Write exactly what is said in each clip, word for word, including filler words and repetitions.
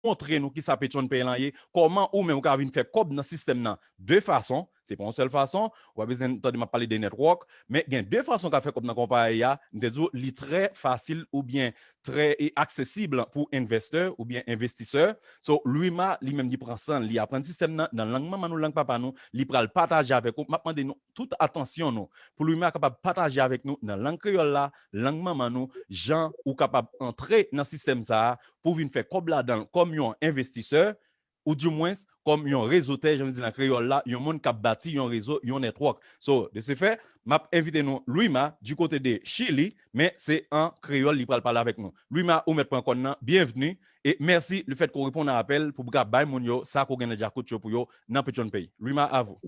montre nou kisa Patreon Pay lan ye, kòman ou menm ou ka vin fè kòb nan sistèm nan de fason, se pa yon sèl fason, ou pa bezwen tande m ap pale de network, men gen de fason ou ka fè kòb nan konpayi a, m te di w li trè fasil oubyen trè e aksesib pou envestè oubyen envestisè. So, Lwima, li menm, li pran san l, li aprann sistèm nan, nan lang manman nou, lang papa nou, li pral pataje avèk ou. M ap mande nou tout atansyon nou, pou Lwima kapab pataje avèk nou nan lang kreyòl la, lang manman nou, jan ou kapab antre nan sistèm sa a, pou w vin fè kòb ladan l kòm yon envestisè, ou dimwens kòm yon rezotè, jan nou di nan kreyòl la, yon moun k ap bati yon rezo, yon network. So, de ce fait, m ap envite nou, Lwima, du côté de Chili, men se an kreyòl li pral pale avèk nou. Lwima, ou mèt pran kòn nan, byenvni, e mèsi le fait que w reponn a apèl pou w ka bay moun yo sa ke w gen nan djakout yo pou yo nan Patreon Pay. Lwima, à vous.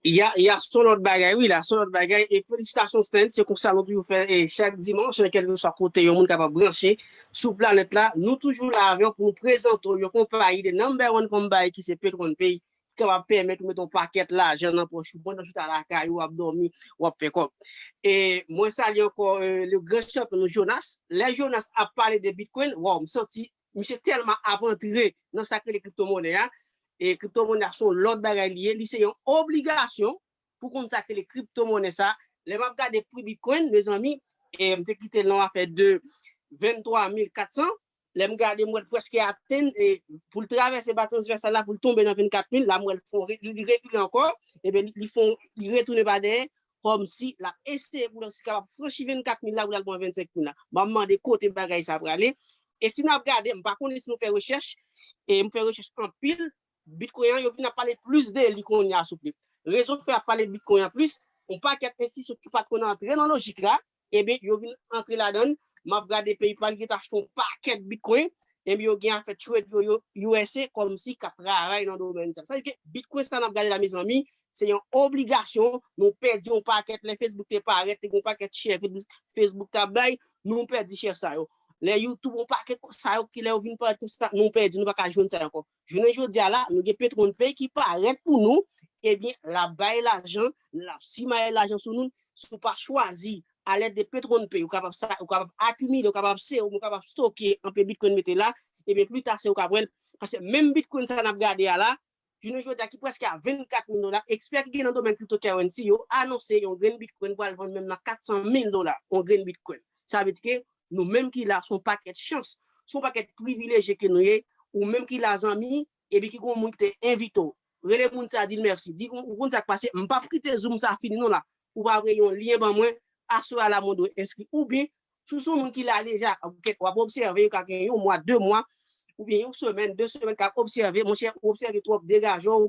Ya, ya, se yon lòt bagay, wi, la, se yon lòt bagay. E felisitasyon, Stanley, se konsa nou toujou fè, e chak dimanch, nan kèlkeswa kote yon moun kapab branche sou planèt la, nou toujou la avè w pou nou prezante w yon konpayi, the number one konpayi ki se Patreon Pay, ki kapab pèmèt ou mete yon pakèt lajan nan pòch ou pandan w chita lakay ou, w ap dòmi, w ap fè kòb. E mwen salye ankò le gran chanpyon nou, Jonas. Lè Jonas ap pale de Bitcoin, waw, m santi misye tèlman ap antre nan sa k rele kriptomonè a. E kriptomonè a se yon lòt bagay li ye. Li se yon obligasyon pou konn sa k rele kriptomonè sa. Lè m ap gade pri Bitcoin, mezanmi, e m te kite l nan afè de venntwa mil katsan. Lè m gade, m wè l prèske atenn, e pou l travèse ba transvèsal la, pou l tonbe nan vennkat mil, la m wè l fon, li, li rekile ankò, ebyen li, li fon, li retounen pa dèyè, kòmsi l ap eseye pou l kapab franchi vennkat mil la, pou l al pran vennsenk mil la. M ap mande kote bagay sa prale. E si n ap gade, m pa konnen si nou fè rechèch, e m fè rechèch anpil, Bitcoin an, yo vin ap pale plis de li kounye a, souple. Rezon k fè y ap pale Bitcoin an plis, yon pakèt enstitisyon ki pa t konn antre nan lojik la, ebyen, yo vin antre ladan l. M ap gade PayPal ki te achte yon pakèt Bitcoin, ebyen, yo gen afè trade yo, yo U S A kòmsi k ap travay nan domèn sa. Sa vle di ke Bitcoin sa n ap gade la, mezanmi, se yon obligasyon. Nou pèdi yon pakèt lè Facebook te parèt, te gen yon pakèt share Facebook, Facebook t ap bay, nou pèdi share sa yo. Lè YouTube, yon pakèt sa yo ki lè yo vin parèt konsa, nou pèdi, nou pa ka jwenn sa yo ankò. Jounen jodi a la, nou gen Petronpay ki parèt pou nou, ebyen, l ap bay lajan, l ap simaye lajan sou nou. Si w pa chwazi, alèd de Petronpay, ou kapab sa, ou kapab akimile, ou kapab serum, ou kapab stoke anpe Bitcoin mete la, ebyen, pli ta se ou k ap wè l. Paske menm Bitcoin sa n ap gade a la, jounen jodi a ki prèske a vennkat mil dola, ekspè ki gen nan domèn cryptocurrency yo anonse yon grenn Bitcoin pral vann menm nan kat san mil dola, yon grenn Bitcoin. Sa vle di ke nou menm ki la, se yon pakèt chans, se yon pakèt privilejye ke nou ye, ou menm ki la, zanmi, epi ki gen yon moun ki te envite w. Rele moun sa, di l mèsi. Di, ou konn sa k pase, m p ap kite Zoom sa fini non la. Ou pa voye yon lyen ban mwen, aswè a la mwen dwe enskri. Oubyen, si w se yon moun ki la deja, w ap obsève, yo ka gen yon mwa, de mwa, oubyen yon semèn, de semèn k ap obsève, monchè, ou obsève twòp, degaje w,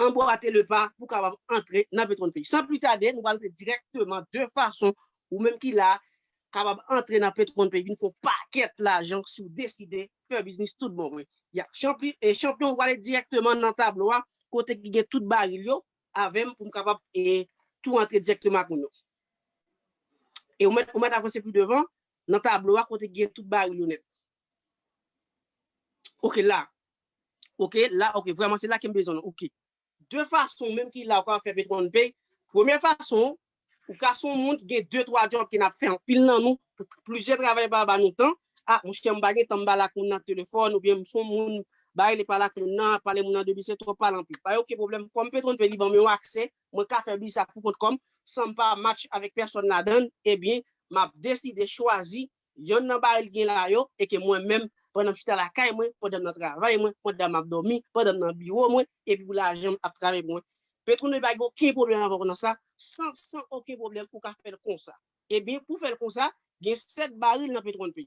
anbwate le pa pou kapab antre nan Petronpay. San pli tade, nou pral antre dirèkteman de fason ou menm ki la kapab antre nan Petronpay, vin fè yon pakèt lajan si w deside fè biznis tout bon vre. Ya, chanpyon, e chanpyon, ou prale dirèkteman nan tablo a, kote ki gen tout baril yo, avè m pou m kapab e, tou antre dirèkteman ak moun yo. E ou mèt, ou mèt avanse pi devan nan tablo a, kote ki gen tout baril yo nèt. Ok, la. Ok, la, ok, vrèman, se la ke m bezwen nou. Ok. De fason menm ki la ou ka fè Petronpay. Premye fason, ou ka se yon moun ki gen de, twa djòb ke n ap fè, anpil nan nou, plizyè travay pa ba nou tan. A, monchè, m pa gen tan, m pale ak moun nan telefòn, oubyen m se yon moun, ba rele pale ak moun nan, pale moun nan de biznis, twòp pale anpil. Pa gen okenn pwoblèm, kòm Petronpay li ban m yon aksè, mwen ka fè biznis sa pou kont kò m, san m pa match avèk pèsòn ladan l, ebyen, m ap deside chwazi yonn nan baril gen la yo, e ke mwen menm, pandan m chita lakay mwen, pandan m nan travay mwen, pandan m ap dòmi, pandan m nan biwo mwen, epi pou lajan m ap travay pou mwen. Petronpay pa gen okenn pwoblèm avè w nan sa, san, san okenn pwoblèm, ou ka fè l konsa. Ebyen, pou fè l konsa, gen sèt baril nan Petronpay.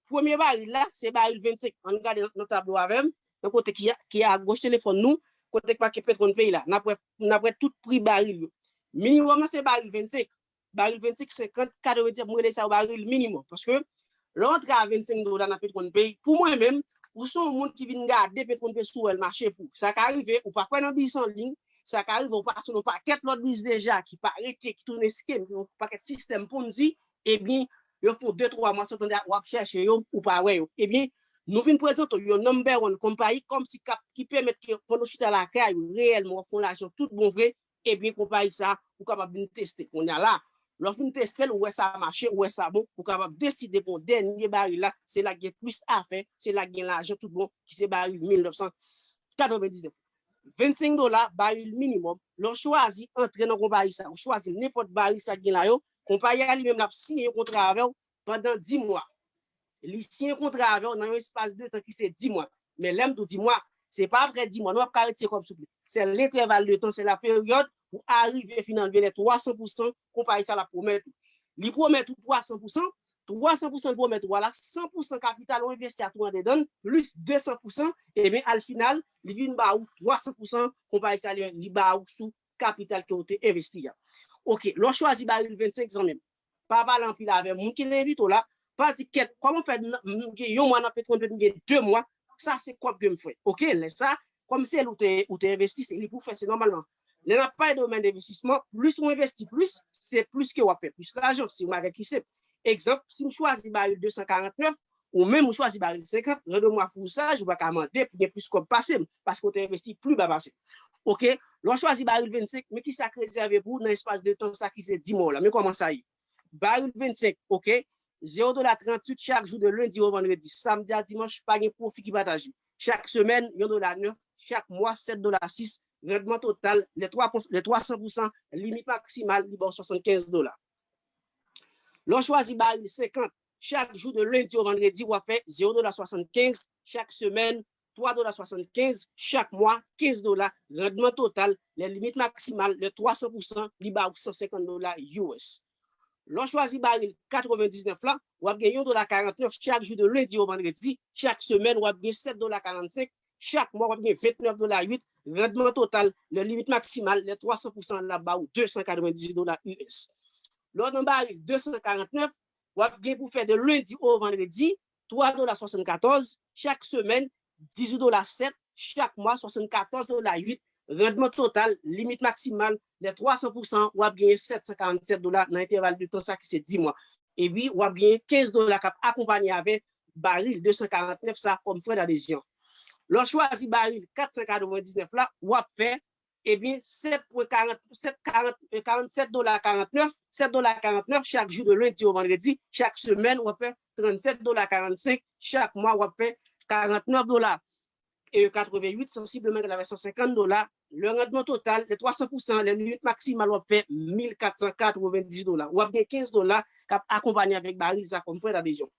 Premye baril la, se baril vennsenk. Ann gade nan, nan tablo avè m, nan kote ki a, ki a goch telefòn nou, kote k make Petronpay la. N ap wè, n ap wè tout pri baril yo. Minimòm nan se baril vennsenk. Baril vennsenk, senkant, katrevenndis, m rele sa yo baril minimòm. Paske lè w antre a vennsenk dola nan Petronpay, pou mwen menm, ou se yon moun ki vin gade Petronpay si w wè l mache pou ou. Sa ka rive, ou pa kwè nan biznis an liy, sa ka rive, ou pase nan yon pakèt lòt biznis deja ki pa rete, ki tounen scam, ki yon pakèt sistèm Ponzi, ebyen, yo fè w de, twa mwa san w tande, w ap chèche yo, ou pa wè yo. Ebyen, nou vin prezante w yon number one konpayi kòmsi k ap, ki pèmèt ke pandan w chita lakay ou, reyèlman, w ap fè yon lajan tout bon vre, ebyen, konpayi sa, ou kapab vin teste. Kounye a la, Lè w fin teste l, ou wè sa mache, ou wè sa bon, ou kapab deside pou dènye baril la, se la k gen plis afè, se la k gen lajan tout bon, ki se baril mil nèf san katrevendiznèf. Vennsenk dola, baril minimòm. Lè w chwazi antre nan konpayi sa, ou chwazi nenpòt baril sa k gen la yo, konpayi a li menm l ap siyen yon kontra avè w pandan dis mwa. Li siyen kontra avè w nan yon espas de tan ki se dis mwa. Men lè m di w dis mwa, se pa apre dis mwa, non, w ap ka retire kòb sou pye. Se lentèval de tan, se la peryòd pou arive fin anlve lè twa san pousan konpayi sa l ap pwomèt ou. Li pwomèt ou twa san pousan, twa san pousan li pwomèt ou a la, san pousan kapital ou envesti a tou andedan l, plis de san pousan, ebyen, al final, li vin ba ou twa san pousan konpayi sa li, li ba ou sou kapital ke ou te envesti a. Oke, lè w chwazi baril vennsenk, zanmi m, pa pale anpil avè moun ki te envite w la, pa di kèt, kòman fè m gen yon mwa nan Petwonpet, m gen de mwa, sa se kòb ke m fè. Oke, lè sa, kòm se li ou te, ou te envesti, se li pou fè, se nòmalman. Lè n ap pale de domèn envestisman, plis ou envesti plis, se plis ke w ap fè plis lajan. Se yon bagay ki senp. Egzanp, si m chwazi baril de san karantnèf, ou menm ou chwazi baril senkant, ran de mwa fou sa, ou pa ka mande pou gen plis kòb pase m, paske ou te envesti pli ba pase m. Oke, lè w chwazi baril vennsenk, men kisa k rezève pou ou nan espas de tan sa ki se dis mwa w la. Men kòman sa ye. Baril vennsenk, oke, zewo dola tranntuit chak jou de lendi o vandredi, samdi a dimanch, pa gen pwofi ki pataje. Chak semèn, yon dola nèf, chak mwa, sèt dola sis, randman total, lè twa, lè twa san pousan, limit maksimal, li ba w swasannkenz dola. Lè w chwazi baril senkant, chak jou de lendi o vandredi, w ap fè zewo dola swasannkenz, chak semèn, twa dola swasannkenz, chak mwa, kenz dola, randman total, lè limit maksimal, lè twa san pousan, li ba ou san senkant dola U S. Lè w chwazi baril katrevendiznèf la, w ap gen yon dola karantnèf chak jou de lendi o vandredi, chak semèn, w ap gen sèt dola karannsenk, chak mwa, w ap gen ventnèf dola uit, randman total, lè limit maksimal, lè twa san pousan, l ap ba ou de san katrevendizuit dola U S. Lè w nan baril de san karantnèf, w ap gen pou fè de lendi o vandredi, twa dola swasannkatòz, chak semèn, dizuit dola sèt, chak mwa, swasannkatòz dola uit, randman total, limit maksimal, lè twa san pousan, w ap genyen sèt san karannsèt dola nan entèval de tan sa ki se dis mwa. Epi, w ap genyen kenz dola k ap akonpanye avè baril de san karantnèf sa kòm frè dadezyon. Lè w chwazi baril kat san katrevendiznèf la, w ap fè, ebyen, sèt pwen karant, sèt, karant, karannsèt dola karantnèf, sèt dola karantnèf chak jou de lendi o vandredi, chak semèn, w ap fè trannsèt dola karannsenk, chak mwa, w ap fè karantnèf dola e katrevenuit, sansibleman egal avèk san senkant dola. Lè randman total, lè twa san pousan, lè limit maksimal, w ap fè mil kat san katrevendizuit dola. W ap gen kenz dola k ap akonpanye avèk baril sa kòm frè dadezyon.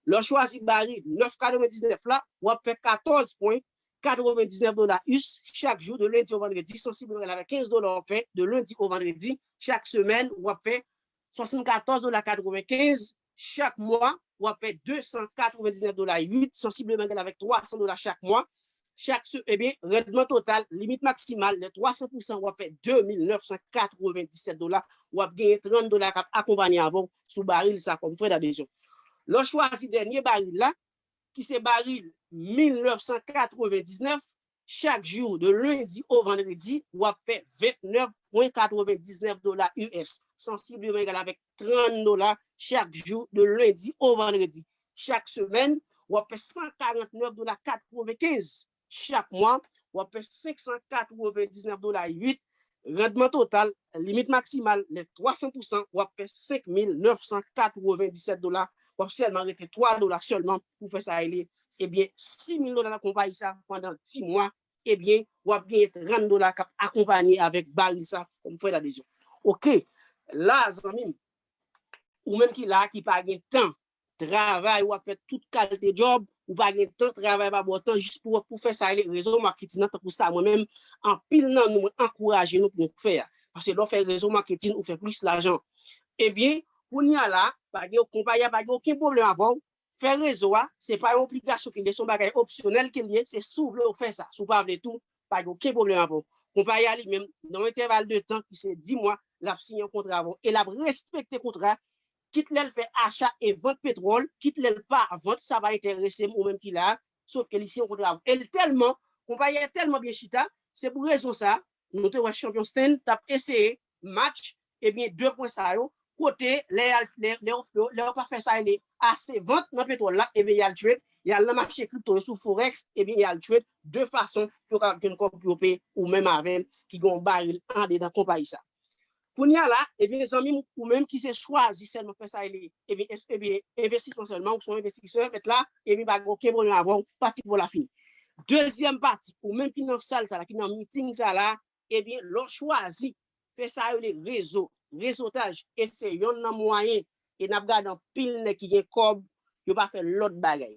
Lè w chwazi baril nèf katrevendiznèf la, w ap fè katòz pwen katrevendiznèf dola U S chak jou, de lendi o vandredi, sansibleman egal avèk kenz dola w ap fè de lendi o vandredi. Chak semèn, w ap fè swasannkatòz dola katrevenkenz. Chak mwa, w ap fè de san katrevendiznèf dola uit, sansibleman egal avèk twa san dola chak mwa. Chak se, ebyen, randman total, limit maksimal, lè twa san pousan, w ap fè de mil nèf san katrevendiznèf dola. W ap genyen trant dola k ap akonpanye avè w sou baril sa kòm frè dadezyon. Lè w chwazi dènye baril la, ki se baril mil nèf san katrevendiznèf, chak jou, de lendi o vandredi, w ap fè ventnèf pwen katrevendiznèf dola U S, sansibleman egal avèk trant dola chak jou, de lendi o vandredi. Chak semèn, w ap fè san karantnèf dola katrevenkenz. Chak mwa, w ap fè senk san katrevendiznèf dola uit. Randman total, limit maksimal, lè twa san pousan, w ap fè senk mil nèf san katrevendiznèf dola. W ap sèlman rete twa dola sèlman pou fè sa rele, ebyen, sis mil dola nan konpayi sa pandan dis mwa, ebyen, w ap genyen trant dola k ap akonpanye avèk baril sa kòm frè dadezyon. Oke, la, zanmi m, ou menm ki la, ki pa gen tan travay, w ap fè tout kalite djòb, ou pa gen tan, travay pa ba w tan jis pou, pou fè sa rele rezo maketin nan, tankou sa mwen menm, anpil nan nou, mwen ankouraje nou pou nou fè a. Paske lè w fè rezo maketin, ou fè plis lajan. Ebyen, kounye a la, pa gen, konpayi a pa gen okenn pwoblèm avè w. Fè rezo a, se pa yon obligasyon ke l ye, se yon bagay opsyonèl ke l ye, se si w vle w fè sa. Si w pa vle tou, pa gen okenn pwoblèm avè w. Konpayi a li menm, nan yon entèval de tan ki se dis mwa, l ap siyen yon kontra avè w e l ap respekte kontra a, kit lè l fè acha e vant petwòl, kit lè l pa vant, sa pa enterese m, ou menm ki la a, sof ke li siyen yon kontra avè w. E l tèlman, konpayi a tèlman byen chita, se pou rezon sa a, nou te wè Champion Stand t ap eseye match, ebyen, de pwen sa yo, kote lè y al, lè, lè yo, lè yo pa fè sa rele ase vant nan petwòl la, ebyen, y al trade, y al nan mache kripto yo sou Forex, ebyen, y al trade de fason pou yo kapab jwenn kòb pou yo peye ou menm avè m ki gen yon baril andedan konpayi sa. Kounye a la, ebyen, zanmi m, ou menm ki se chwazi sèlman fè sa rele, ebyen, ebyen, envestisman sèlman, ou se yon envestisè, mèt la, ebyen, pa gen okenn pwoblèm avè w, pati pou la fini. Dezyèm pati, ou menm ki nan sal sa la, ki nan miting sa la, ebyen, lè w chwazi fè sa rele rezo, rezotaj, e se yonn nan mwayen, e n ap gade anpil nèg ki gen kòb, yo pa fè lòt bagay.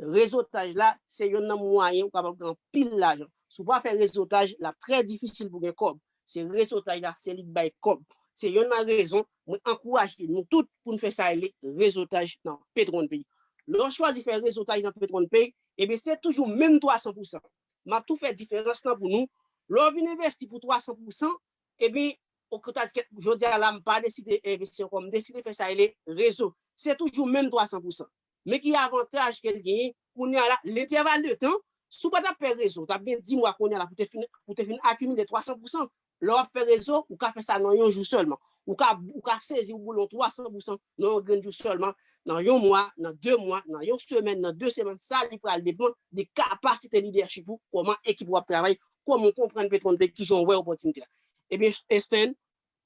Rezotaj la, se yonn nan mwayen ou kapab gen anpil lajan. Si w pa fè rezotaj, l ap trè difisil pou gen kòb. Se rezotaj la, se li k bay kòb. Se yonn nan rezon mwen ankouraje nou tout pou n fè sa rele rezotaj nan Petwonn Pay. Lè w chwazi fè rezotaj nan Petwonn Pay, ebyen, se toujou menm twa san pousan. M ap tou fè diferans lan pou nou. Lè w vin envesti pou twa san pousan, ebyen, ou ta di, jodi a la, m pa deside envesti ankò, m deside fè sa rele rezo. Se toujou menm twa san pousan. Men ki avantaj ke l genyen, kounye a la, lentèval de tan, si w pa t ap fè rezo, w t ap gen dis mwa kounye a la pou te fin, pou te fin akimile twa san pousan. Lè w ap fè rezo, ou ka fè sa nan yon jou sèlman. Ou ka, ou ka sezi ou boulon twa san pousan nan yon grenn jou sèlman, nan yon mwa, nan de mwa, nan yon semèn, nan de semèn, sa li pral depann de kapasite lidèchip ou, kòman ekip ou ap travay, kòman w konprann Petwonn Pay, kijan w wè opòtinite a. Ebyen, Einstein,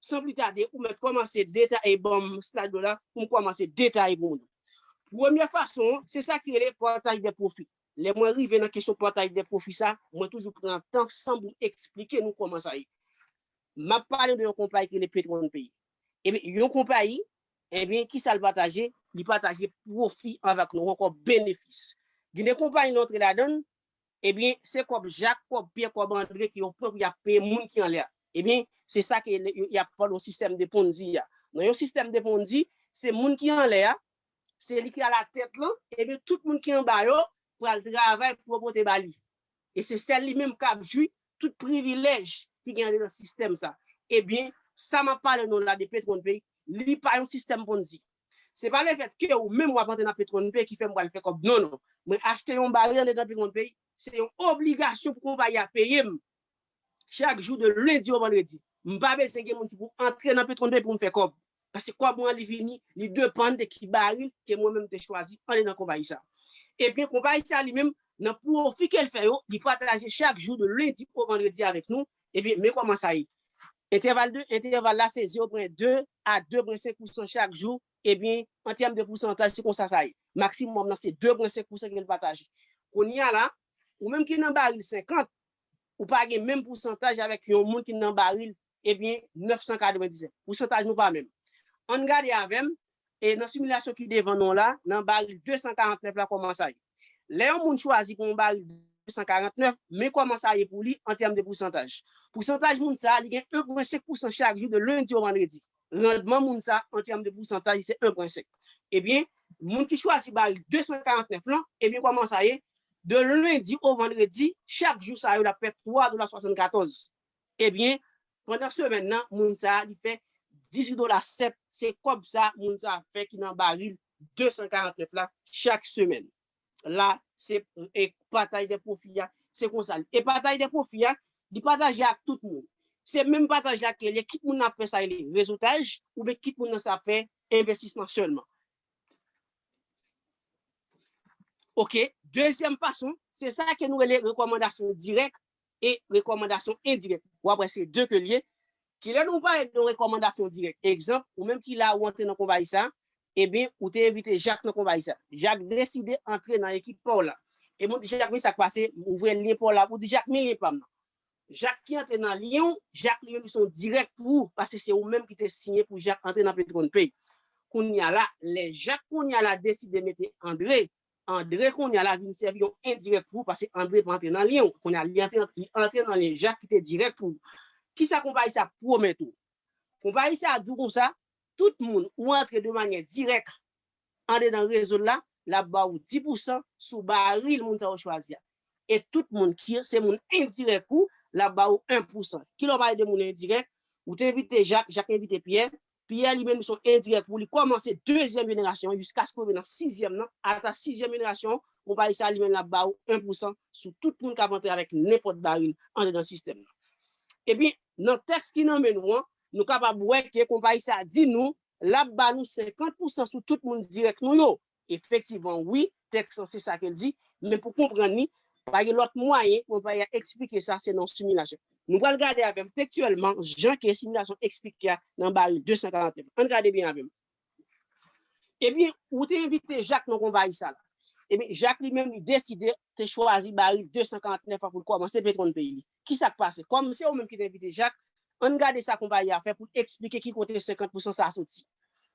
san pli tade, ou mèt kòmanse detaye, ban m slide ou la, pou m kòmanse detaye pou moun. Premye fason an, se sa ki rele partaj de pwofi. Lè mwen rive nan kesyon partaj de pwofi sa, mwen toujou pran tan san pou m eksplike nou kòman sa ye. M ap pale de yon konpayi ki rele Petwonn Pay. Ebyen, yon konpayi, ebyen, ki sa l pataje? Li pataje pwofi avèk nou, ankò benefis. Gen de konpayi nou antre ladan l, ebyen, se kòb Jak, kòb Pyè, kòb Andre ke yo pran pou y ap peye moun ki anlè a. Ebyen, se sa ke y ap pale yon sistèm de Ponzi a. Nan yon sistèm de Ponzi, se moun ki anlè a, se li ki alatèt lan, ebyen, tout moun ki anba yo pral travay pou yo pote ba li. E se sèl li menm k ap jwi tout privilèj ki gen andedan sistèm sa. Ebyen, sa m ap pale nou la de Petwonn Pay, li pa yon sistèm Ponzi. Se pa lefèt ke ou menm w ap antre nan Petwonn Pay ki fè m pral fè kòb. Non, non. Mwen achte yon baril andedan Petwonn Pay, se yon obligasyon pou konpayi a peye m chak jou de lendi o vandredi. M pa bezwen gen moun ki pou antre nan Petwonn Pay pou m fè kòb. Paske kòb mwen an, li vini, li depann de ki baril ke mwen menm te chwazi andedan konpayi sa. Ebyen, konpayi sa li menm, nan pwofi ke l fè yo, li pataje chak jou de lendi o vandredi avèk nou. Ebyen, men kòman sa ye. Entèval de, entèval la, se zewo pwen de a de pwen senk pousan chak jou. Ebyen, an tèm de pousantaj, se konsa sa ye. Maksimòm nan, se de pwen senk pousan ke l pataje. Kounye a la, ou menm ki nan baril senkant, ou pa gen menm pousantaj avèk yon moun ki nan baril, ebyen, nèf san katrevendiznèf. Pousantaj nou pa menm. Ann gade avè m, e nan similasyon ki devan nou la, nan baril de san karantnèf la, kòman sa ye. Lè yon moun chwazi pou yon baril de san karantnèf, men kòman sa ye pou li an tèm de pousantaj. Pousantaj moun sa, li gen en pwen senk pousan chak jou de lendi o vandredi. Randman moun sa, an tèm de pousantaj, se en pwen senk. Ebyen, moun ki chwazi baril de san karantnèf lan, ebyen, kòman sa ye? De lendi o vandredi, chak jou sa yo, l ap fè twa dola swasannkatòz. Ebyen, pandan semèn nan, moun sa a, li fè dizuit dola sèt. Se kòb sa, moun sa a fè ki nan baril de san karantnèf la, chak semèn. La, se e pataj de pwofi a, se konsa. E pataj de pwofi a, li pataje ak tout moun. Se menm pataj la ke li ye, kit moun nan ap fè sa rele rezotaj, oubyen kit moun nan sa ap fè envestisman sèlman. Oke, dezyèm fason, se sa ke nou rele rekòmandasyon dirèk e rekòmandasyon endirèk. W ap wè se de ke l ye. Kilè nou pale de rekòmandasyon dirèk? Egzanp, ou menm ki la, ou antre nan konpayi sa, ebyen, ou te envite Jak nan konpayi sa. Jak deside antre nan ekip pa w la. Ebyen, ou di Jak, men sa k pase, ou voye lyen pa w la, ou di Jak, men lyen pa m nan. Jak ki antre nan lyen w, Jak li menm se yon dirèk pou ou, paske se ou menm ki te siyen pou Jak antre nan Petwonn Pay. Kounye a la, lè Jak kounye a la deside mete Andre, Andre kounye a la vin sèvi yon endirèk pou ou, paske Andre pa antre nan lyen w. Kounye a, li antre, li antre nan lyen Jak ki te dirèk pou ou. Kisa konpayi sa pwomèt ou? Konpayi sa di w konsa, tout moun ou antre de manyè dirèk andedan rezo l la, l ap ba ou dis pousan sou baril moun sa yo chwazi a. E tout moun ki se moun endirèk ou, l ap ba ou en pousan. Kilè w pale de moun endirèk, ou te envite Jak, Jak envite Pyè, Pyè li menm se yon endirèk pou li kòmanse dezyèm jenerasyon an jiskaske w rive nan sizyèm nan, ata sizyèm jenerasyon an, konpayi sa li menm l ap ba ou en pousan sou tout moun k ap antre avèk nenpòt baril andedan sistèm nan. Epi, nan tèks ki nan men nou an, nou kapab wè ke konpayi sa di nou l ap ba nou senkant pousan sou tout moun dirèk nou yo. Efektivman, wi, tèks lan se sa ke l di, men pou konprann li, Pa gen lòt mwayen pou konpayi a eksplike sa, se nan similasyon. Nou pral gade avè m tekstyèlman jan ke similasyon eksplike a nan baril de san karantnèf. Ann gade byen avè m. Ebyen, ou te envite Jak nan konpayi sa la. Ebyen, Jak li menm li deside te chwazi baril de san karantnèf an pou l kòmanse petwon peyi li. Ki sa k pase? Kòm se ou menm ki te envite Jak, ann gade sa konpayi a fè pou l eksplike ki kote senkant pousan sa soti.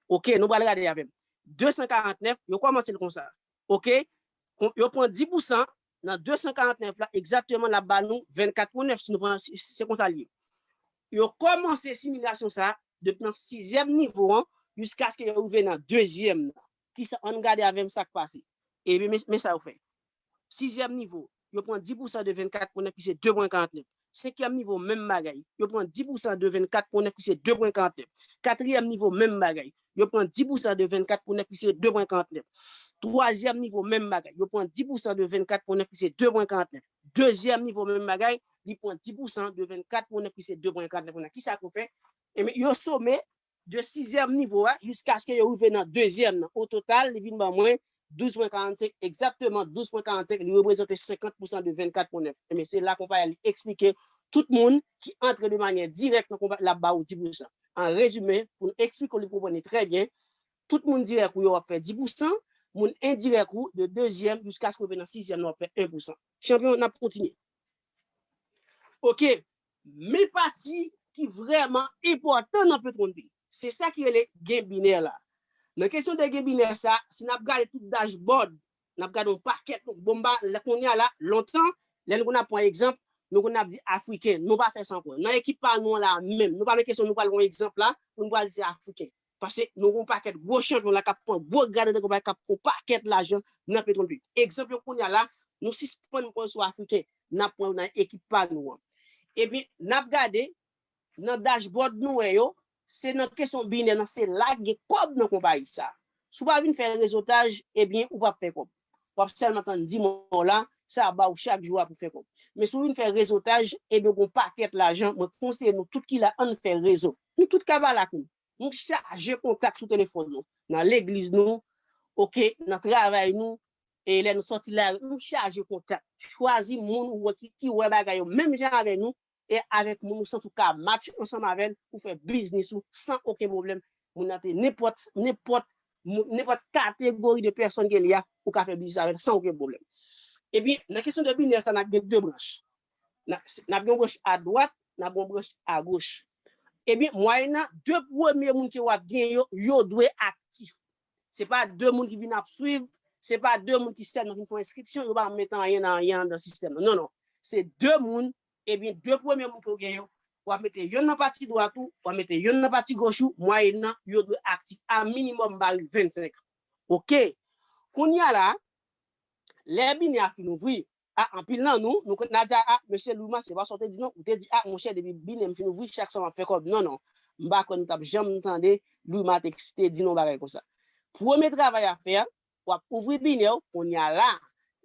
Oke, nou pral gade avè m. De san karantnèf, yo kòmanse l konsa. Oke? Kon- Yo pran dis pousan nan de san karantnèf la, egzakteman, l ap ba nou vennkat pwen nèf, si nou pran, si- si se konsa l ye. Yo kòmanse similasyon sa depi nan sizyèm nivo an jiskaske yo rive nan dezyèm nan. Kisa, ann gade avè m sa k pase. Ebyen, men, men sa yo fè. Sizyèm nivo, yo pran dis pousan de vennkat pwen nèf ki se de pwen karantnèf. Senkyèm nivo, menm bagay. Yo pran dis pousan de vennkat pwen nèf ki se de pwen karantnèf. Katriyèm nivo, menm bagay. Yo pran dis pousan de vennkat pwen nèf ki se de pwen karantnèf. Twazyèm nivo, menm bagay. Yo pran dis pousan de vennkat pwen nèf ki se de pwen karantnèf. Dezyèm nivo, menm bagay. Li pran dis pousan de vennkat pwen nèf ki se de pwen karantnèf. Kisa k yo fè? Ebyen, yo some de sizyèm nivo a jiskaske yo rive nan dezyèm nan. O total, li vin ban mwen douz pwen karannsenk, egzakteman douz pwen karannsenk, li reprezante senkant pousan de vennkat pwen nèf. Ebyen, se la konpayi a li eksplike tout moun ki antre de manyè dirèk nan konpayi, l ap ba ou dis pousan. An rezime, pou n eksplike w, li konprann li trè byen, tout moun dirèk ou yo w ap fè dis pousan, moun endirèk ou de dezyèm jiskaske w rive nan sizyèm nan w ap fè en pousan. Chanpyon, n ap kontinye. Oke, men pati ki vrèman enpòtan nan petwon peyi. Se sa ki rele gen binè la. Nan kesyon de gen binè sa, si n ap gade tout dashboard, n ap gade yon pakèt bonba, lè kounye a la, lontan, lè nou konn ap pran egzanp, nou konn ap di Afriken, nou pa fè san pran. Nan ekip pa nou an la menm, nou pa nan kesyon nou pral pran egzanp la, pou nou pral di se Afriken. Paske nou gen yon pakèt gwo chanpyon la k ap pran gwo grade nan konpayi, k ap pran yon pakèt lajan nan petwon peyi. Egzanp yo kounye a la, nou sispann pran yo sou Afriken, n ap pran yo nan ekip pa nou an. Ebyen, n ap gade nan dashboard nou wè yo, se nan kesyon binè nan, se la gen kòb nan konpayi sa. Si w pa vin fè rezotaj, ebyen, ou p ap fè kòb. W ap sèlman tann dis mò la, sa ap ba w chak jou a pou fè kòb. Men si w vin fè rezotaj, ebyen, w gen yon pakèt lajan, mwen konseye nou tout ki la, ann fè rezo. Nou tout ka pale ak nou. Nou chaje kontak sou telefòn nou, nan legliz nou, oke, nan travay nou, e lè nou sòti la, nou chaje kontak. Chwazi moun ou wè ki, ki wè bagay yo menm jan avè nou, e avèk moun ou santi w ka match ansanm avè l pou fè biznis ou san okenn pwoblèm. Moun nan te nenpòt, nenpòt, moun- nenpòt kategori de pèsòn ke li a, ou ka fè biznis avè l san okenn pwoblèm. Epi, nan kesyon de binè sa, n ap gen de branch. N ap, n ap gen yon branch adwat, n ap gen yon branch agoch. Ebyen, mwayèn nan, de premye moun ke w ap gen yo, yo dwe aktif. Se pa de moun ki vin ap swiv, se pa de moun ki sèlman vin fè yon enskripsyon, yo pa mete anyen nan anyen anndan sistèm nan. Non, non. Se de moun, ebyen, de premye moun ke w gen yo, w ap mete yonn nan pati dwat ou, w ap mete yonn nan pati goch ou, mwayèn nan, yo dwe aktif a minimòm baril vennsenk. Oke. Kounye a la, lè binè a fin ouvri, a, anpil nan nou, nou konn ap di, a, mesye Luma, se pa sa w te di non, ou te di, a, monchè, depi binè m fin ouvri, chak swa m ap fè kòb. Non, non. M pa kwè nou t ap janm tande Luma te, te di non bagay konsa. Premye travay a fè a, w ap ouvri binè w, kounye a la.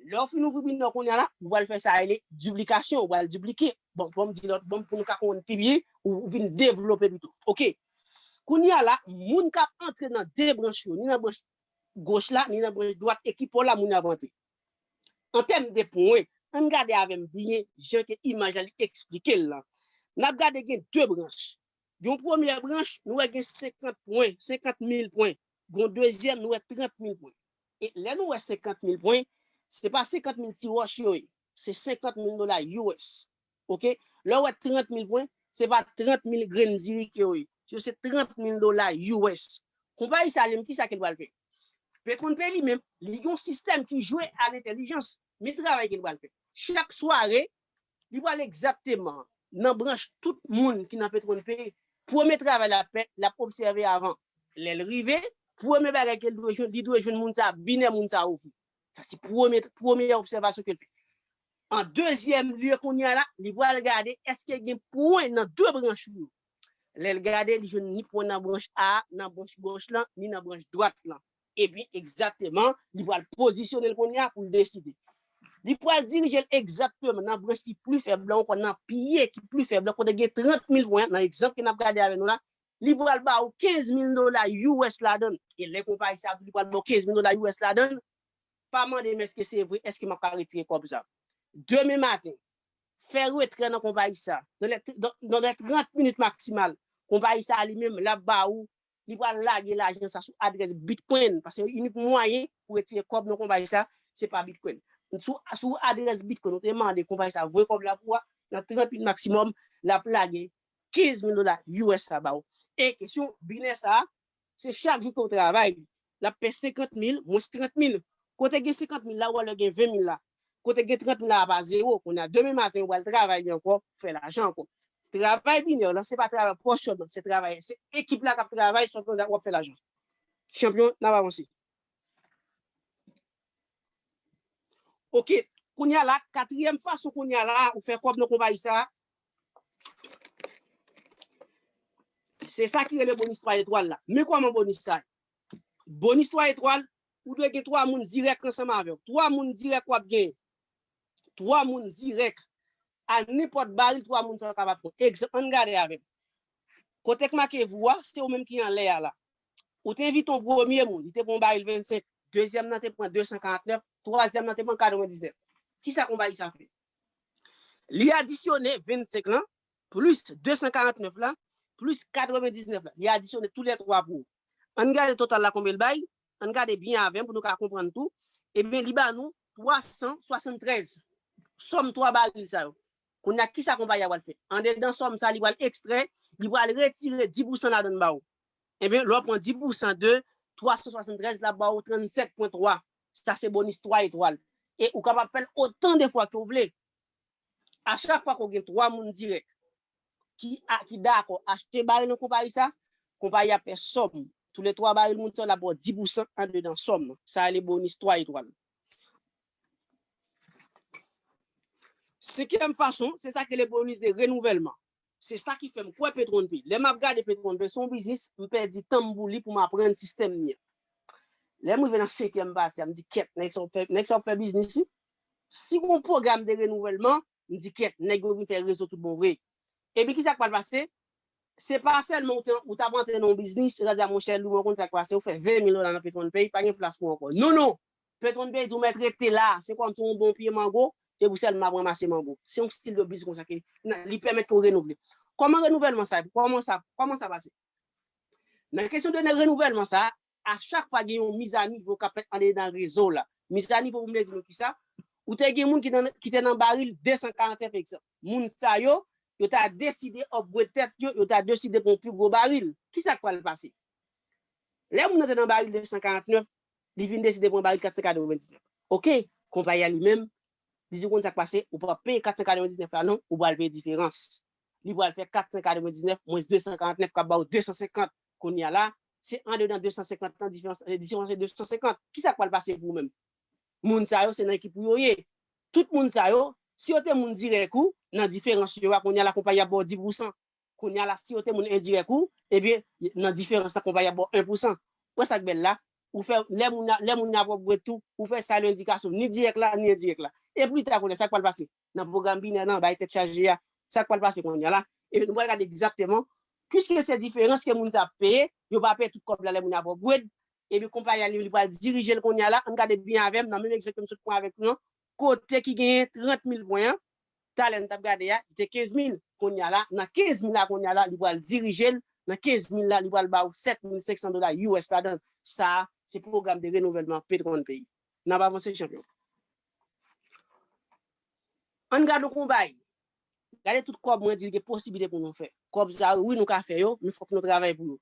Lè w fin ouvri binè w, kounye a la, ou pral fè sa rele diplikasyon, ou pral diplike. Bon, bon, m di lòt, bon, pou nou ka konprann pi byen, ou, ou vin devlope pito. Oke. Kounye a la, moun k ap antre nan de branch yo, ni nan branch goch la, ni nan branch dwat, e ki pò la moun yo ap antre. An tèm de pwen, ann gade avè m byen jan ke imaj la li eksplike l lan. N ap gade gen de branch. Yon premye branch, nou wè gen senkant pwen, senkant mil pwen. Gon dezyèm, nou wè trant mil pwen. E lè nou wè senkant mil pwen, se pa senkant mil ti wòch yo ye. Se senkant mil dola U S. Oke? Lè w wè trant mil pwen, se pa trant mil grenn diri ke yo ye. Yo se trant mil dola U S. Konpayi sa li menm, kisa ke l pral fè? Petwon Pay li menm, li gen yon sistèm ki jwe a lentèlijans. Men travay ke l pral fè. Chak sware, li pral egzakteman nan branch tout moun ki nan Petwon Pay. Premye travay l ap fè, l ap obsève avan. Lè l rive, premye bagay ke l dwe jwenn, li dwe jwenn moun sa, binè moun sa ouvri. Sa se premye, premye obsèvasyon ke l fè. An dezyèm lye, kounye a la, li pral gade èske gen pwen nan de branch ou yo. Lè l gade, li jwenn ni pwen nan branch A, nan branch goch lan, ni nan branch dwat lan. Epi, egzakteman, li pral pozisyone l kounye a pou l deside. Li pral dirije l egzakteman nan branch ki pli fèb lan, oubyen nan pye ki pli fèb lan, kote gen trant mil pwen, nan egzanp ke n ap gade avè nou la, li pral ba ou kenz mil dola U S ladan l. E lè konpayi sa a di li pral ba w kenz mil dola U S ladan l, pa mande m èske se vre, èske m ap ka retire kòb sa. demen maten, fè retrè nan konpayi sa, nan lè, nan, nan lè trant minit maksimal, konpayi sa li menm, l ap ba ou, li pral lage lajan sa sou adrès Bitcoin, paske inik mwayen pou retire kòb nan konpayi sa, se pa Bitcoin. Sou, sou adrès Bitcoin, ou te mande konpayi sa voye kòb la pou ou a, nan trant minit maksimòm, l ap lage kenz mil dola U S la ba ou. E kesyon binè sa, se chak jou ke w travay, l ap fè senkant mil, mwens trant mil. Kote gen senkant mil la, ou wè lè gen ven mil la. Kote gen trant mil la, a pa zewo. Kounye a, demen maten, ou pral travay li ankò, fè lajan ankò. Travay binè lan, se pa travay pwòch sèlman, se travay, se ekip la k ap travay, sòt w ap fè lajan. Chanpyon, n ap avanse. Ok, kounye a la, katriyèm fason kounye a la, ou fè kòb nan konpayi sa, se sa ki rele bonis twa etwal la. Men kòman bonis sa ye? Bonis twa etwal, ou dwe gen twa moun dirèk ansanm avè w. Twa moun dirèk w ap gen. Twa moun dirèk. A nenpòt baril, twa moun sa yo kapab pran. Egzanp, ann gade avè m. Kote k make vou a, se ou menm ki anlè a la. Ou te envite yon premye moun, li te pran yon baril vennsenk. Dezyèm nan te pran de san karantnèf. Twazyèm nan te pran katrevendiznèf. Kisa konpayi sa fè? Li adisyone vennsenk lan, plis de san karantnèf la, plis katrevendiznèf la. Li adisyone toulètwa pou ou. Ann gade total la konbyen l bay. Ann gade byen avè m pou nou ka konprann tou. Ebyen, li ba nou twa san swasanntrèz. Sòm twa baril sa yo. Kounye a, kisa konpayi a pral fè? Andedan sòm sa, li pral ekstrè, li pral retire dis pousan ladan l ba ou. Ebyen, lè w pran dis pousan de twa san swasanntrèz, l ap ba ou trannsèt pwen twa. Sa se bonis twa etwal. E ou kapab fè l otan de fwa ke w vle. A chak fwa ke w gen twa moun dirèk ki, a, ki dakò achte baril nan konpayi sa, konpayi a ap fè sòm. Toulètwa baril moun sa yo, l ap ba w dis pousan andedan sòm nan. Sa rele bonis twa etwal. Senkyèm fason, se sa ki rele bonis de renouvèlman. Se sa ki fè m kwè Petronpay. Lè m ap gade Petronpay, se yon biznis, m pèdi tan m pou li pou m aprann sistèm li an. Lè m rive nan senkyèm pati a, m di, kèt, nèg sa ap fè, nèg sa ap fè biznis, wi. Si gon pwogram de renouvèlman, m di, kèt, nèg yo vin fè rezo tout bon vre. Epi kisa k pral pase? Se pa sèlman ou te, ou t ap antre nan yon biznis, yo ta di a, monchè, Luma, ou konn sa k pase, ou fè ven mil dola nan Petronpay, pa gen plas pou ou ankò. Non, non! Petronpay di ou mèt rete la, se kòmsi yon bon pye mango, e pou sèlman ap ranmase mango. Se yon stil de biznis konsa ke li pèmèt ke w renouvle. Kòman renouvèlman sa, kòman sa, kòman sa pase? Nan kesyon de renouvèlman sa, a chak fwa gen yon mizanivo k ap fèt andedan rezo la. Mizanivo pou m vle di nou kisa? Ou te gen moun ki nan, ki te nan baril de san karantnèf egzanp. Moun sa yo, yo ta deside upgrade tèt yo, yo ta deside pran yon pi gwo baril. Kisa k pral pase? Lè moun nan te nan baril de san karantnèf, li vin deside pran baril kat san katrevendiznèf. Ok, konpayi a li menm, li di ou konn sa k pase, ou p ap peye kat san katrevendiznèf la non, ou pral peye diferans. Li pral fè kat san katrevendiznèf mwens de san karantnèf k ap ba ou de san senkant. Kounye a la, se andedan de san senkant lan, diferans, diferans se de san senkant. Kisa k pral pase pou ou menm? Moun sa yo, se nan ekip ou yo ye. Tout moun sa yo, si yo te moun dirèk ou, nan diferans yo a, kounye a la, konpayi ap ba w dis pousan. Kounye a la, si yo te moun endirèk ou, ebyen, nan diferans la, konpayi ap ba w en pousan. Ou wè sa k bèl la? Ou fè, lè moun, lè moun nan ap upgrade tou, ou fè sa yo endikasyon, ni dirèk la, ni endirèk la. E pita, kounye a, sa k pral pase? Nan pwogram binè nan, bay tèt chaje a, sa k pral pase kounye a la? E nou pral gade egzakteman, piske se diferans ke moun sa ap peye, yo pa peye tout kòb la lè moun ap upgrade, epi konpayi a li, li pral dirije l kounye a la, ann gade byen avè m, nan menm egzanp ke m sot pran avèk nou an, kote ki genyen trant mil pwen an, talè n t ap gade a, li te kenz mil. Kounye a la, nan kenz mil la, kounye a la, li pral dirije l, nan kenz mil la, li pral ba ou sèt mil senk san dola U S ladan l. Sa a, se pwogram de renouvèlman Petronpay. N ap avanse, chanpyon. Ann gade yon bagay. Gade tout kòb mwen di l gen posiblite pou nou fè. Kòb sa yo, wi, nou ka fè yo, men fòk nou travay pou yo.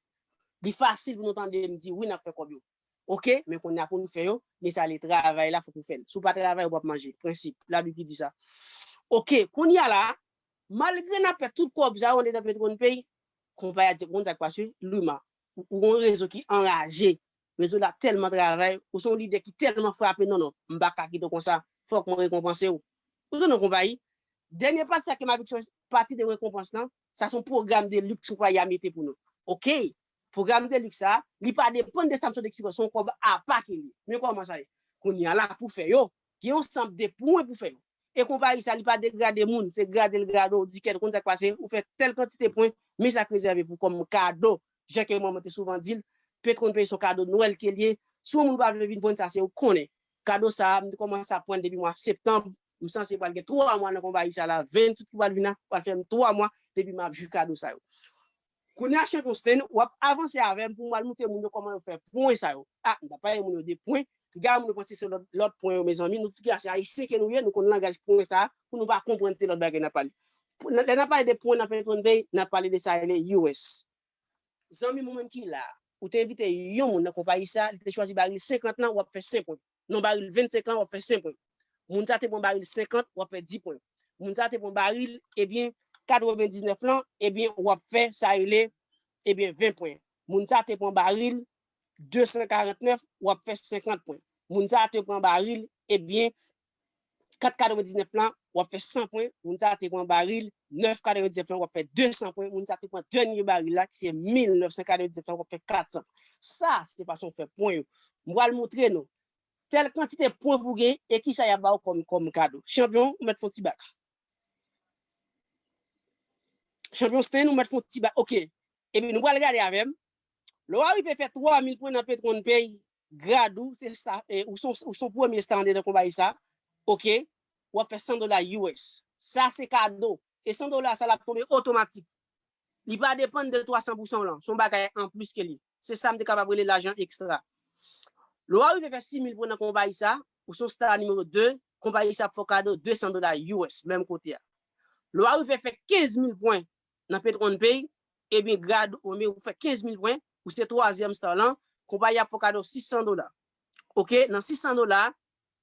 Li fasil pou nou tande m di, wi, n ap fè kòb yo. Ok, men kounye a pou nou fè yo, men sa le travay la, fòk nou fè l. Si w pa travay, ou p ap manje. Prensip, Labib ki di sa. Ok, kounye a la, malgre n ap fè tout kòb sa yo andedan Petronpay, konpayi a di, konn sa k pase, Luma, ou, ou gon rezo ki anraje. Rezo la tèlman travay, ou se yon lidè ki tèlman frape, non, non, m pa ka kite w konsa, fòk mwen rekonpanse w. Ou tande konpayi? Dènye pati sa ke m abitye fè, pati de rekonpans lan, sa se yon pwogram de liks konpayi a mete pou nou. Ok, pwogram de liks sa, li pa depann de sa m sot eksplike, se yon kòb apa ke li ye. Men kòman sa ye? Kounye a la pou fè yo, gen yon sanm de pwen pou fè yo. E konpayi sa, li pa degrade moun, se grade l grade w, di kèt, ou konn sa k pase, ou fè tèl kantite pwen, men sa k rezève pou kòm kado, jan ke mwen, mwen te souvan di l, Petronpay se yon kado Nwèl ke l ye, si yon moun pa vle vin pran sa, se ou konnen. Kado sa, m te kòmanse ap pran depi mwa septanm, M sanse pral gen twa mwa nan konpayi sa la, Ventwood ki pral vin la, pral fè m twa mwa depi m ap jwi kado sa yo. Kounye a, Champion Sten, w ap avanse avè m pou m al montre moun yo kòman yo fè pwen sa yo. A, m t ap pale moun yo de pwen. Piga moun yo panse se lòt, lòt pwen yo, mezanmi. Nou tout se Ayisyen ke nou ye, nou konn langaj pwen sa a, pou nou pa konprann se lòt bagay n ap pale. Pou, lè n ap pale de pwen nan Petronpay, n ap pale de sa rele U S. Zanmi mwen menm ki la, ou te envite yon moun nan konpayi sa, li te chwazi baril senkant lan, w ap fè senk pwen. Non, baril vennsenk lan, w ap fè senk pwen. Moun sa te pran baril senkant, w ap fè dis pwen. Moun sa te pran baril, ebyen, katrevendiznèf lan, ebyen, w ap fè sa rele, ebyen, ven pwen. Moun sa te pran baril desan karantnèf, w ap fè senkant pwen. Moun sa te pran baril, ebyen, kat katrevendiznèf lan, w ap fè san pwen. Moun sa te pran baril nèf katrevendiznèf lan, w ap fè desan pwen. Moun sa te pran dènye baril la, ki se mil nèf san katrevendiznèf lan, w ap fè katsan. Sa, se fason w fè pwen yo. M pral montre nou tèl kantite pwen pou gen e kisa y ap ba w kòm, kòm kado. Chanpyon, ou mèt fè yon ti bak. Chanpyon Sten, ou mèt fè yon ti bak. Ok. Epi nou pral gade avè m. Lè w arive fè twa mil pwen nan Petronpay, grad ou, se sa, e, ou son, ou son premye sta anndan konpayi sa. Ok. W ap fè san dola U S. Sa se kado. E san dola sa l ap tonbe otomatik. Li pa depann de twa san pou san w lan. Se yon bagay anplis ke li. Se sa m te kapab rele lajan ekstra. Lè w arive fè sis mil pwen nan konpayi sa, ou se yon sta nimewo de, konpayi sa ap fè w kado de san dola U S, menm kote a. Lè w arive fè kenz mil pwen nan Petronpay, ebyen, grad ou, ebyen, ou fè kenz mil pwen, ou se twazyèm sta lan, konpayi a ap fè w kado sis san dola. Ok, nan sis san dola,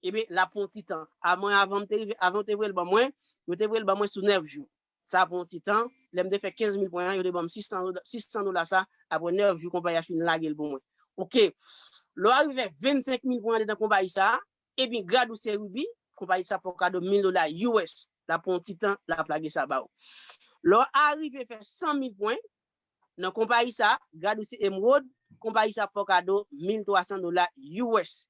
ebyen, l ap pran yon ti tan. A mwen, avan m te rive, avan yo te voye l ban mwen, yo te voye l ban mwen sou nèf jou. Sa pran yon ti tan. Lè m te fè kenz mil pwen an, yo te ban m sis san dola, sis san dola sa, apre nèf jou, konpayi a fin lage l pou mwen. Ok. Lè w arive fè vennsenk mil pwen anndan konpayi sa, ebyen, grad ou se Ruby, konpayi sa fè w kado mil dola U S. L ap pran yon ti tan, l ap lage sa ba w. Lè w arive fè san mil pwen, nan konpayi sa, grad ou se Emerald, konpayi sa fè w kado mil twa san dola U S.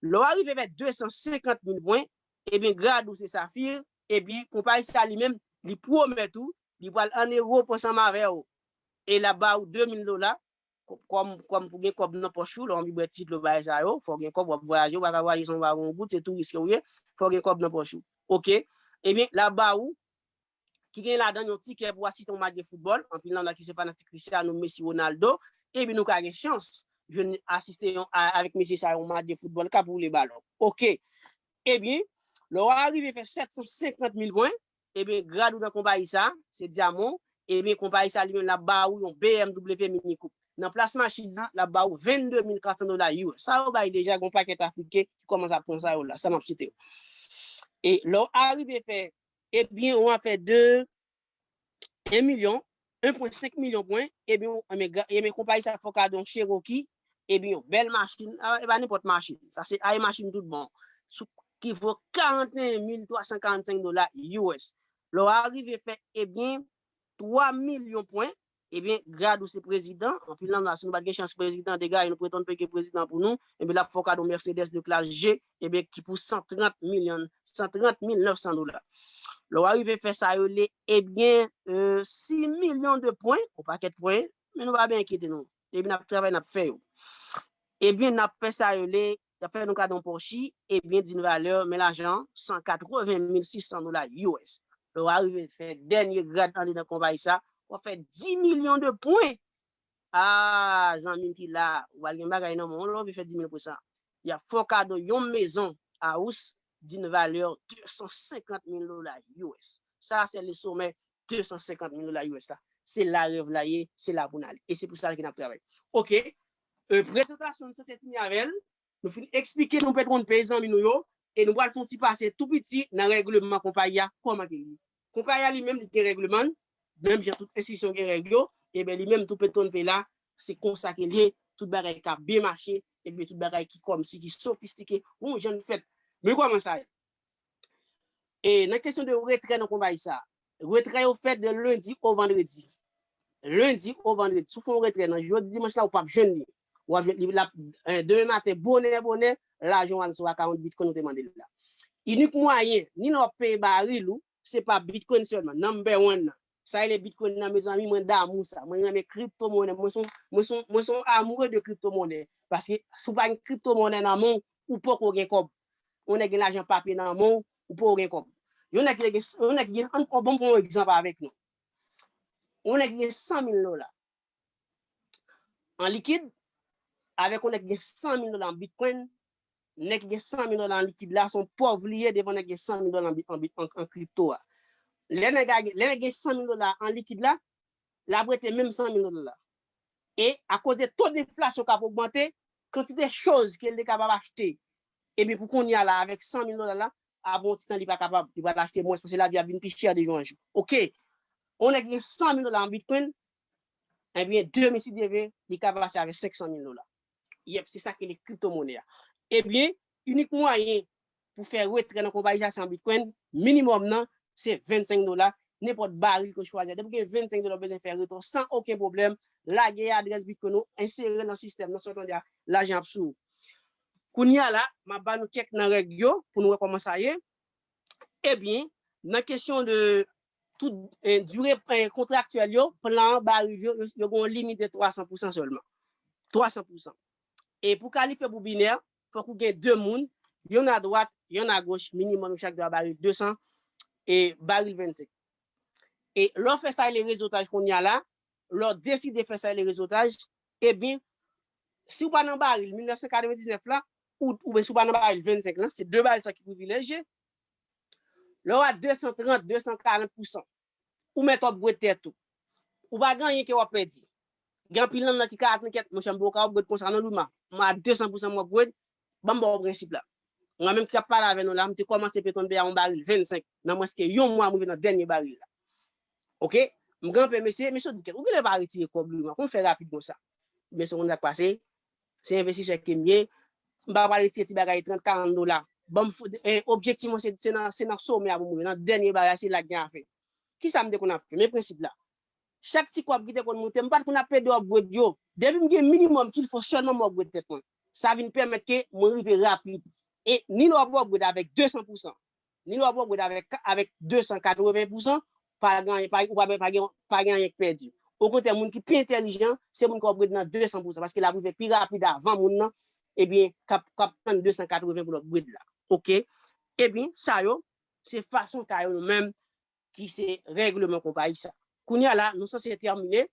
Lè w arive fè de san senkant mil pwen, ebyen, grad ou se Saphir, ebyen, konpayi sa li menm, li pwomèt ou, li pral an ewo pou ansanm avè w. E l ap ba ou de mil dola, kò-, kòm, kòm pou gen kòb nan pòch ou, lè w anvi bwè ti dlo bagay sa yo, fò w gen kòb, w ap vwayaje, ou pa ka vwayaje san w pa gen yon goud, se touris ke w ye, fò w gen kòb nan pòch ou. Ok? Ebyen, l ap ba ou, ki gen ladan yon tikè pou asiste yon match de foutbòl, anpil nan nou la ki se fanatik Cristiano, Messi, Ronaldo, ebyen nou ka gen chans jwenn asiste yon, a, avèk mesye sa yo yon match de foutbòl k ap woule balon. Ok. Ebyen, lè w arive fè sèt san senkant mil pwen, ebyen, grad ou nan konpayi sa, se dyaman, ebyen, konpayi sa li menm l ap ba ou yon B M W Mini Coupe. Nan plas machin nan, l ap ba ou vennde mil katsan dola U S. Sa yo bay deja, gen yon pakèt Afriken ki kòmanse ap pran sa yo la, sa m ap site yo. E lè w arive fè, ebyen, ou a fè de en milyon, en pwen senk milyon pwen, ebyen, ou, ebyen, gra-, ebyen, konpayi sa fè w kado yon Cherokee, ebyen, yon bèl machin, a, e pa nenpòt machin, sa se ay machin tout bon, sou, ki vo karanteyen mil twa san karannsenk dola U S. Lè w arive fè, ebyen, twa milyon pwen, ebyen, grad ou se prezidan, anpil nan nou la, si nou pa t gen chans prezidan te gaye, nou pretann peye prezidan pou nou, ebyen, l ap fè w kado Mercedes de klas G, ebyen, ki pou san trant milyon, san trant mil nèf san dola. Lè w arive fè sa yo le, ebyen, e, sis milyon de pwen, yon pakèt pwen, men nou pa byen enkyete nou. Ebyen, n ap travay, n ap fè yo. Ebyen, n ap fè sa yo le, y ap fè nou kado yon Porsche, ebyen, d'une valeur, men lajan, san katreven mil sis san dola U S. Lè w arive fè dènye grad andedan konpayi sa, w ap fè dis milyon de pwen. A, zanmi m ki la, ou pral gen bagay nan men w, lè w vin fè dis mil pwen sa. Y ap fè w kado yon mezon house d'une valeur de san senkant mil dola U S. Sa, se le sommet de san senkant mil dola U S la. Se la rèv la ye, se la pou n ale. E se pou sa ke n ap travay. Ok. E, prezantasyon nou sanse fini avè l. Nou fin eksplike nou Petronpay zanmi nou yo, e nou pral fè yon ti pase tou piti nan règleman konpayi a, kòman ke li ye. Konpayi a li menm, li gen règleman l, menm jan tout enstitisyon gen règ yo, ebyen, li menm tou Petronpay la, se konsa ke li ye, tout bagay ka byen mache, ebyen, tout bagay ki kòmsi ki sofistike, yon jan fèt. Men kòman sa ye? E nan kesyon de retrè nan konpayi sa, retrè yo fèt de lendi o vandredi. Lendi o vandredi. Si w fè yon retrè nan jodi dimanch la, ou p ap jwenn li. W ap jwenn li la, e, demen maten, bonè, bonè, lajan w al sou akawont Bitcoin ou te mande l la. Inik mwayen, ni lè w ap peye baril ou, se pa Bitcoin sèlman, number one nan. Sa rele Bitcoin nan, mezanmi, mwen damou sa. Mwen renmen kripto monè. Mwen se yon, mwen se yon, mwen se yon amoureux de kripto monè. Paske si w pa gen kripto monè nan men w, ou poko gen kòb. Yon nèg gen lajan papye nan men w, ou poko gen kòb. Yon nèg ki gen, yon nèg ki gen, an, an, bon, bon egzanp avèk nou. Yon nèg ki gen san mil dola an likid, avèk yon nèg ki gen san mil dola an bitcoin, nèg ki gen san mil dola an likid la, se yon pòv li ye devan nèg ki gen san mil dola an, an, an, an kripto a. Lè nèg a gen, lè nèg gen san mil dola an likid la, l ap rete menm san mil dola la. E akoz de to deflasyon k ap ogmante, kantite choz ke l te kapab achte, ebyen pou kounye a la, avèk san mil dola la, ap yon ti tan li pa kapab, li pral achte mwens, paske lavi ap vin pi chè de jou an jou. Oke, yon nèg ki gen san mil dola an bitcoin, ebyen, demen si Dye vle, li ka pase avèk senk san mil dola. Yep, se sa ki rele kriptomonè a. Ebyen, inik mwayen pou fè retrè nan konpayizasyon an bitcoin, minimòm nan, se vennsenk dola, nenpòt baril ke w chwazi a. Depi w gen vennsenk dola, w bezwen fè retrè san okenn pwoblèm. Lage adrès bitcoin ou, ensere nan sistèm nan, sa w tande a, lajan ap sou ou. Kounye a la, m ap ba nou kèk nan règ yo pou nou wè kòman sa ye. Ebyen, nan kesyon de tout, eh, dire, eh, kontraktyèl yo, plan baril yo, yo, yo gen yon limit de twa san pou san sèlman. Twa san pou san. E pou kalifye pou binè, fòk ou gen de moun, yonn adwat, yonn agoch, minimòm yo chak dwe baril de san e baril vennsenk. E lè w fè sa rele rezotaj kounye a la, lè w deside fè sa rele rezotaj, ebyen, si w pa nan baril mil nèf san katrevendiznèf la, ou, oubyen si w pa nan baril vennsenk lan, se de baril sa ki privilejye. Lè w a de san trant, de san karant pou san, ou mèt upgrade tèt ou. Ou pa gen anyen ke w ap pèdi. Gen anpil nan nou ki ka atann kèt, monchè, m poko ka upgrade konsa non, Luma. Mwen a de san pou san m upgrade, ban m ba w prensip la. Mwen menm ki ap pale avè nou la, m te kòmanse Petronn P A yon baril vennsenk, nan mwens ke yon mwa m rive nan dènye baril la. Oke? M kanpe, mesye, mesye di kèt, ou genlè pa retire kòb Luma, kòman fè rapid konsa? Mesye, konn sa k pase? Se envestisè ke m ye, m pa pral retire ti bagay trant, karant dola. Ban m fou, eh, objektif mwen se, se nan, se nan somè a pou m rive, nan dènye bagay, se la k gen afè. Kisa m te konn ap fè? Men prensip la. Chak ti kòb ki te konn moute, m pa t konn ap pede upgrade yo. Depi m gen minimòm kil fo sèlman m upgrade tèt mwen. Sa vin pèmèt ke mwen rive rapid. E ni lè w ap upgrade avèk de san pou san, ni lè w ap upgrade avèk, avèk de san katreven pou san, pa gen, pa, ou pa, pa gen, pa gen anyen k pèdi. Okontrè, moun ki pi entèlijan, se moun k ap upgrade nan de san pou san, paske l ap rive pi rapid avan moun nan, ebyen, k ap, k ap tann de san katreven pou l upgrade la. Oke? Ebyen, sa yo, se fason ta yo nou menm ki se règleman konpayi sa. Kounye a la, nou sanse tèmine.